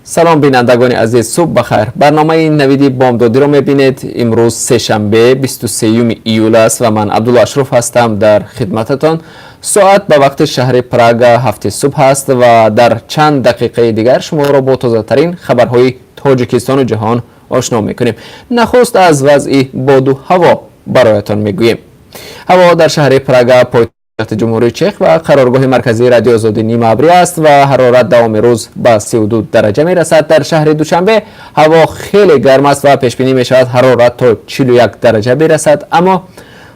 Салом, бинандагони азиз, субҳ бахайр. Барномаи Навиди бомдодиро мебинед. Имрӯз сешанбе, 23 июл аст ва ман Абдулло Ашроф ҳастам дар хидмататон. Соат ба вақти шаҳри Прага 7 субҳ аст ва дар чанд дақиқаи дигар шуморо бо тозатарин хабарҳои Тоҷикистону ҷаҳон ошно мекунем. Нахуст аз вазъи боду ҳаво бароятон мегӯем. Ҳаво дар шаҳри Прага, пойтахти Ҷумҳурии Чех ва қароргоҳи марказии Радиои Озодӣ, нимаабрӣ аст ва ҳарорат давоми рӯз ба 32 дараҷа мерасад. Дар шаҳри Душанбе ҳаво хеле гарм аст ва пешбинӣ мешавад, ҳарорат то 41 дараҷа бирасад. Аммо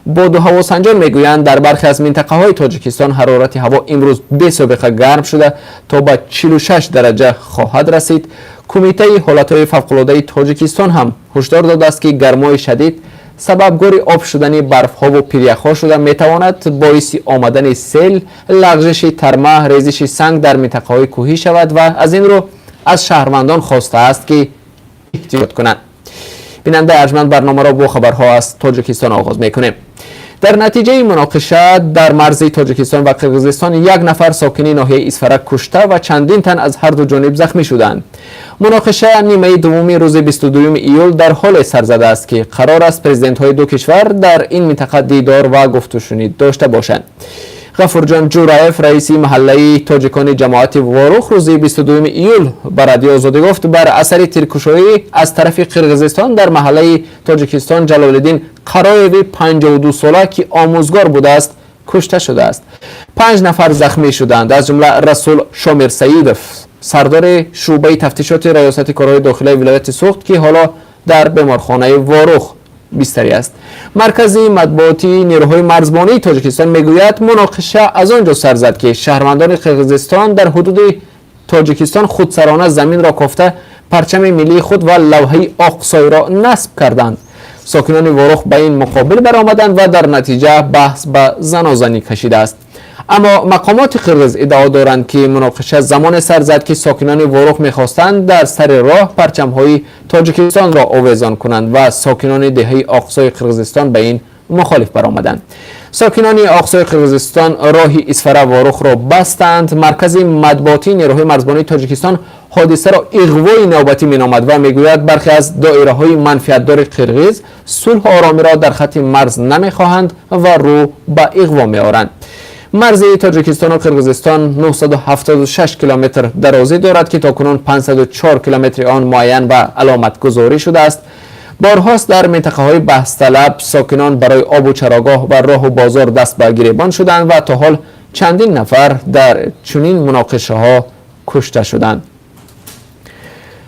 боду ҳавосанҷон мегӯянд, дар бархе аз минтақаҳои Тоҷикистон ҳарорати ҳаво имрӯз бесобиқа гарм шуда, то ба 46 дараҷа хоҳад расид. Кумитаи ҳолатҳои фавқулодаи Тоҷикистон ҳам ҳушдор додааст, ки гармои шадид сабабгори об шудани барфҳову пиряхҳо шуда метавонад, боиси омадани сел, лағжиши тарма, резиши санг дар минтақаҳои кӯҳӣ шавад ва аз ин рӯ аз шаҳрвандон хостааст, ки эҳтиёт кунанд. Бинандаи арҷманд, барномаро бо хабарҳо аз Тоҷикистон оғоз мекунем. Дар натиҷаи муноқиша дар марзи Тоҷикистон ва Қирғизистон як нафар сокини ноҳияи Исфара кушта ва чандин тан аз ҳарду ҷониб захмӣ шуданд. Муноқиша нимаи дуввуми рӯзи 22 июл дар ҳоле сар задааст, ки қарор аст президентҳои ду кишвар дар ин минтақа дидор ва гуфтушунид дошта бошанд. Ғафурҷон Ҷураев, раиси маҳаллаи тоҷикони ҷамоати Ворух, рӯзи 22 июл ба Радио Озодӣ гуфт, бар асари тиркушоӣ аз тарафи Қирғизистон дар маҳаллаи Тоҷикистон Ҷалолиддин Қароеви 52 сола, ки омӯзгор будааст, кушта шудааст. Панҷ нафар захмӣ шуданд, аз ҷумла Расул Шомирсаидов, сардори шӯъбаи тафтишоти Раёсати корҳои дохилаи вилояти Суғд, ки ҳоло дар беморхонаи Ворух бистарӣ аст. Маркази матбуотии нерӯҳои марзбонии Тоҷикистон мегӯяд, муноқиша аз он ҷо сар зад, ки шаҳрвандони Қирғизистон дар ҳудуди Тоҷикистон худсарона заминро кофта, парчами миллии худ ва лавҳаи Оқсойро насб карданд. Сокинони Ворух ба ин муқобил баромаданд ва дар натиҷа баҳс ба занозанӣ кашидааст. Аммо мақомоти қирғиз иддао доранд, ки муноқиша замоне сар зад, ки сокинони Ворух мехостанд дар сари роҳ парчамҳои Тоҷикистонро овезон кунанд ва сокинони деҳаи Оқсои Қирғизистон ба ин мухолиф баромаданд. Сокинони Оқсои Қирғизистон роҳи Исфара Ворухро бастанд. Маркази матбуотии нерӯҳои марзбонии Тоҷикистон ҳодисаро иғвои навбатӣ меномад ва мегӯяд, бархе аз доираҳои манфиатдори қирғиз сулҳу оромиро дар хатти марз намехоҳанд ва рӯ ба иғво меоранд. Марзи Тоҷикистону Қирғизистон 976 километр дарозӣ дорад, ки то кунун 504 километри он муайян ва аломатгузорӣ шудааст. Борҳост дар минтақаҳои баҳсталаб сокинон барои обу чарогоҳ ва роҳу бозор даст ба гиребон шуданд ва то ҳол чандин нафар дар чунин муноқишаҳо кушта шуданд.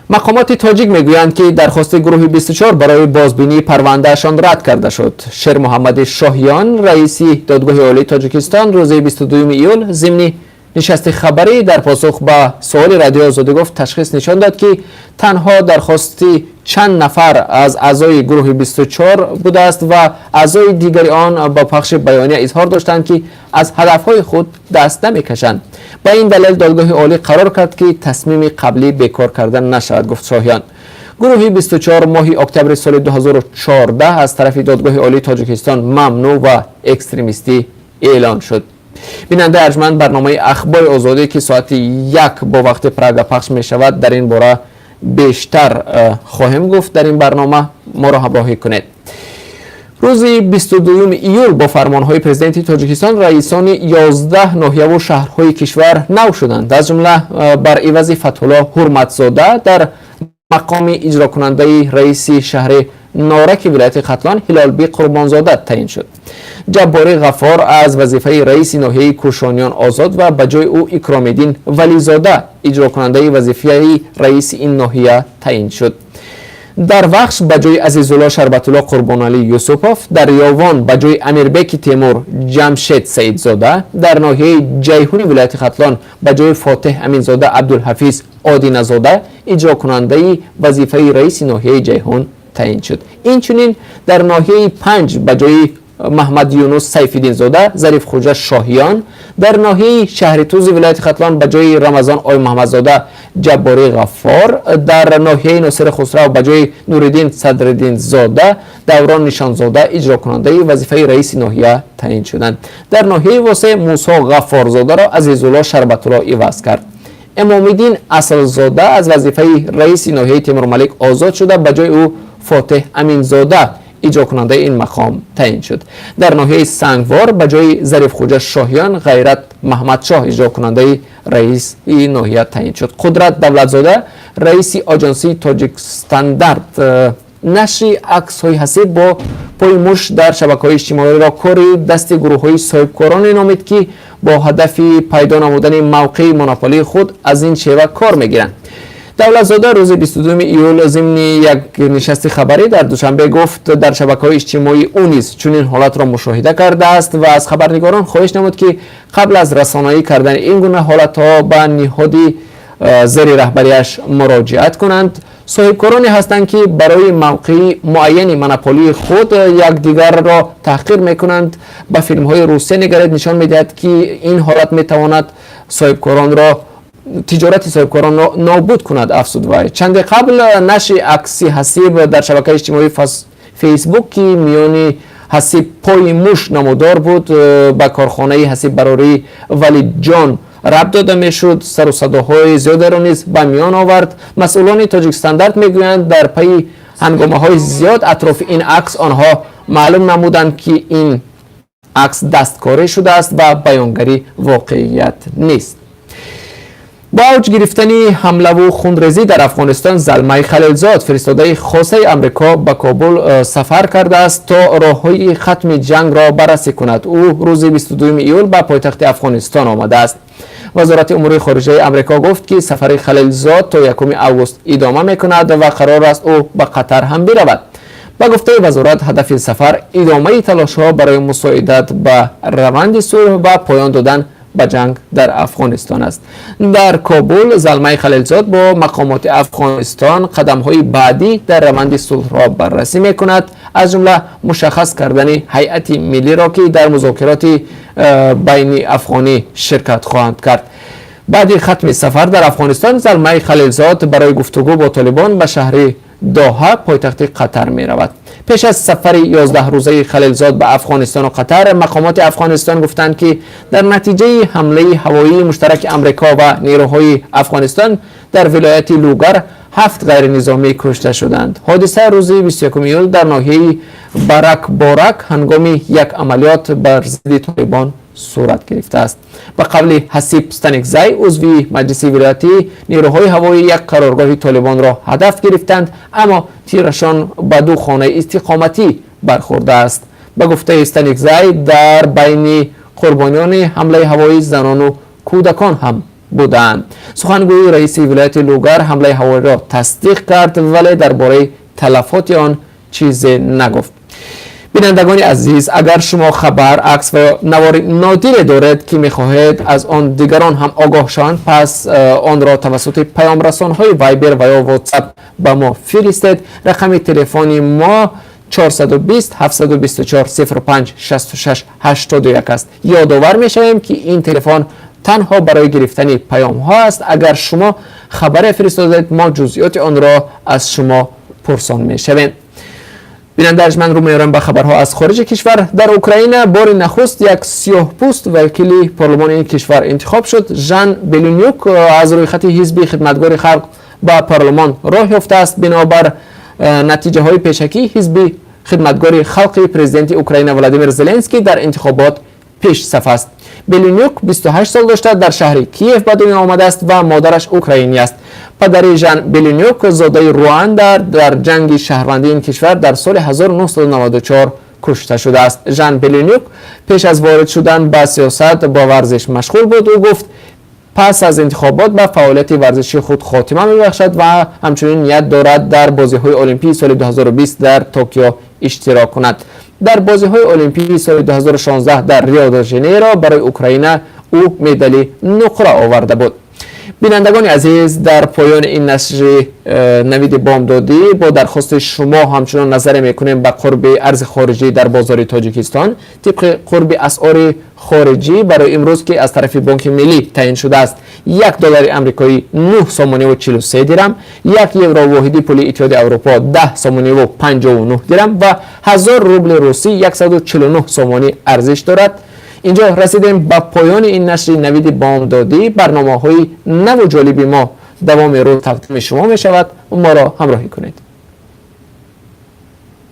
Мақомоти тоҷик мегӯянд, ки дархости гурӯҳи 24 барои бозбинии парвандаашон рад карда шуд. Шермуҳаммади Шоҳиён, раиси Додгоҳи Олии Тоҷикистон, рӯзи 22 июл зимни нишасти хабарӣ дар посух ба суоли Радиои Озодӣ гуфт, ташхис нишон дод, ки танҳо дархости чанд нафар аз аъзои гурӯҳи 24 будааст ва аъзои дигари он ба пахши баёния изҳор доштанд, ки аз ҳадафҳои худ даст намекашанд. Ба ин далел Додгоҳи Олӣ қарор кард, ки тасмими қаблӣ бекор карда нашавад, гуфт Шоҳиён. Гурӯҳи 24 моҳи октябри соли 2014 аз тарафи Додгоҳи Олии Тоҷикистон мамнӯъ ва экстремистӣ эълон шуд. Бинандаи арҷманд, барномаи Ахбори Озодӣ, ки соати 1 бо вақти Прага пахш мешавад, дар ин бора бештар хоҳем гуфт. Дар ин барнома моро ҳамроҳӣ кунед. Рӯзи 22 июл бо фармонҳои президенти Тоҷикистон раисони 11 ноҳияву шаҳрҳои кишвар нав шуданд. Аз ҷумла бар ивази Фатҳулло Ҳурматзода дар мақоми иҷрокунандаи раиси шаҳри Нораки вилояти Хатлон Ҳилолбӣ Қурбонзода таъин шуд. Ҷабборӣ Ғаффор аз вазифаи раиси ноҳияи Кӯшониён озод ва ба ҷои ӯ Икромиддин Вализода иҷрокунандаи вазифаи раиси ин ноҳия таъин шуд. Дар Вахш ба ҷои Азизулло Шарбатулло Қурбоналӣ Юсупов, дар Ёвон ба ҷои Амирбеки Темур Ҷамшед Саидзода, дар ноҳияи Ҷайҳуни вилояти Хатлон ба ҷои Фотеҳ Аминзода Абдулҳафиз Одиназода иҷрокунандаи вазифаи раиси ноҳияи Ҷайҳун таъин шуд. Инчунин дар ноҳияи Панҷ ба ҷои Маҳмад Юнус Сайфиддинзода Зарифхуҷа Шоҳиён, дар ноҳияи Шаҳритузи вилояти Хатлон ба ҷои Рамазон Оймуҳаммадзода Ҷабборӣ Ғаффор, дар ноҳияи Носири Хусрав ба ҷои Нуриддин Садриддинзода Даврон Нишонзода иҷрокунандаи вазифаи раиси ноҳия таъин шуданд. Дар ноҳияи Восе Мусо Ғаффорзодаро Азизулло Шарбатулло иваз кард. Эмомиддин Асалзода аз вазифаи раиси ноҳияи Темурмалик озод шуда, ба ҷои ӯ Фотеҳ Аминзода иҷрокунандаи ин мақом таъин шуд. Дар ноҳияи Сангвор ба ҷои Зарифхуҷа Шоҳиён Ғайрат Маҳмадшоҳ иҷрокунандаи раиси ноҳия таъин шуд. Қудрат Давлатзода, раиси оҷонсии Тоҷикстандарт, нашри аксҳои ҳасиб бо пои муш дар шабакаҳои иҷтимоиро кори дасти гурӯҳҳои соҳибкороне номид, ки бо ҳадафи пайдо намудани мавқеи монополии худ аз ин шева кор мегиранд. Давлатзода рӯзи 22 июл зимни як нишасти хабарӣ дар Душанбе гуфт, дар шабакаҳои иҷтимоӣ ӯ низ чунин ҳолатро мушоҳида кардааст ва аз хабарнигорон хоҳиш намуд, ки қабл аз расонаӣ кардани ин гуна ҳолатҳо ба ниҳоди зери раҳбарияш муроҷиат кунанд. Соҳибкороне ҳастанд, ки барои мавқеи муайяни монополии худ якдигарро таҳқир мекунанд. Ба филмҳои Русия нигаред, нишон медиҳад, ки ин ҳолат метавонад соҳибкоронро, тиҷорати соҳибкоронро нобуд кунад, афзуд вай. Чанде қабл нашри акси ҳасиб дар шабакаи иҷтимоии Фейсбук, ки миёни ҳасиб пои муш намудор буд, ба корхонаи ҳасиббарории Валиҷон рабт дода мешуд, сару садоҳои зиёдеро низ ба миён овард. Масъулони Тоҷикстандарт мегӯянд, дар пайи ҳангомаҳои зиёд атрофи ин акс онҳо маълум намуданд, ки ин акс дасткорӣ шудааст ва баёнгари воқеият нест. Бо авҷ гирифтани ҳамлаву хунрезӣ дар Афғонистон, Залмай Халилзод, фиристодаи хосаи Амрико, ба Кобул сафар кардааст, то роҳҳои хатми ҷангро баррасӣ кунад. Ӯ рӯзи 22 июл ба пойтахти Афғонистон омадааст. Вазорати умури хориҷаи Амрико гуфт, ки сафари Халилзод то 1 август идома мекунад ва қарор аст ӯ ба Қатар ҳам биравад. Ба гуфтаи вазорат, ҳадафи сафар идомаи талошҳо барои мусоидат ба раванди сулҳ ва поён додан ба ҷанг дар Афғонистон аст. Дар Кобул Залмай Халилзод бо мақомоти Афғонистон қадамҳои баъдӣ дар раванди сулҳро баррасӣ мекунад, аз ҷумла мушаххас кардани ҳайати миллиро, ки дар музокироти байни афғонӣ ширкат хоҳанд кард. Баъди хатми сафар дар Афғонистон Залмай Халилзод барои гуфтугӯ бо Толибон ба шаҳри Доҳа, пойтахти Қатар, меравад. Пеш аз сафари 11-рӯзаи Халилзод ба Афғонистону Қатар, мақомоти Афғонистон гуфтанд, ки дар натиҷаи ҳамлаи ҳавоии муштараки Амрико ва нерӯҳои Афғонистон дар вилояти Лугар ҳафт ғайринизомӣ кушта шуданд. Ҳодиса рӯзи 21 июл дар ноҳияи Барак Борак ҳангоми як амалиёт бар зидди Толибон сурат гирифтааст. Ба қавли Ҳасиб Станикзай, узви маҷлиси вилоятӣ, нерӯҳои ҳавоӣ як қароргоҳи Толибонро ҳадаф гирифтанд, аммо тирашон ба ду хонаи истиқоматӣ бархӯрдааст. Ба гуфтаи Станикзай, дар байни қурбониёни ҳамлаи ҳавоӣ занону кӯдакон ҳам буданд. Сухангӯи раиси вилояти Лугар ҳамлаи ҳавоиро тасдиқ кард, вале дар бораи талафоти он чизе нагуфт. Бинандагони азиз, агар шумо хабар, акс ва навори нодире доред, ки мехоҳед аз он дигарон ҳам огоҳ шаванд, пас онро тавассути паёмрасонҳои Вайбер ва ё Ватсап ба мо фиристед. Рақами телефони мо 420 724 05 66 81 аст. Ёдовар мешавем, ки ин телефон танҳо барои гирифтани паёмҳо аст. Агар шумо хабаре фиристодед, мо ҷузъиёти онро аз шумо пурсон мешавем. Бинандаи арҷманд, рӯ меорам ба хабарҳо аз хориҷи кишвар. Дар Украина бори нахуст як сиёҳпӯст вакили парлумони ин кишвар интихоб шуд. Жан Беленюк аз рӯйхати ҳизби Хидматгори халқ ба парлумон роҳ ёфтааст. Бинобар натиҷаҳои пешакӣ, ҳизби Хидматгори халқи президенти Украина Владимир Зеленский дар интихобот пешсаф аст. Беленюк 28 сол дошта, дар шаҳри Киев ба дунё омадааст ва модараш украинӣ аст. Падари Жан Беленюк, зодаи Руанда, дар ҷанги шаҳрвандии ин кишвар дар соли 1994 кушта шудааст. Жан Беленюк пеш аз ворид шудан ба сиёсат бо варзиш машғул буд. Ӯ гуфт, пас аз интихобот ба фаъолияти варзишии худ хотима мебахшад ва ҳамчунин ният дорад дар бозиҳои олимпии соли 2020 дар Токио иштирок кунад. Дар бозиҳои олимпии соли 2016 дар Рио де Жанейро барои Украина ӯ медали нуқра оварда буд. Бинандагони азиз, дар поёни ин нашри Навиди бомдодӣ бо дархости шумо ҳамчунон назаре мекунем ба қурби арзи хориҷӣ дар бозори Тоҷикистон. Тибқи қурби асъори хориҷӣ барои имрӯз, ки аз тарафи Бонки Миллӣ таъин шудааст, 1 доллари амрикоӣ 9 сомониву 43 дирам, 1 евро, воҳиди пули Иттиҳоди Аврупо, 10 сомониву 59 дирам ва 1000 рубли русӣ 149 сомонӣ арзиш дорад. Инҷо расидем ба поёни ин нашри Навиди бомдодӣ. Барномаҳои наву ҷолиби мо давоми рӯз тақдими шумо мешавад. Моро ҳамроҳӣ кунед.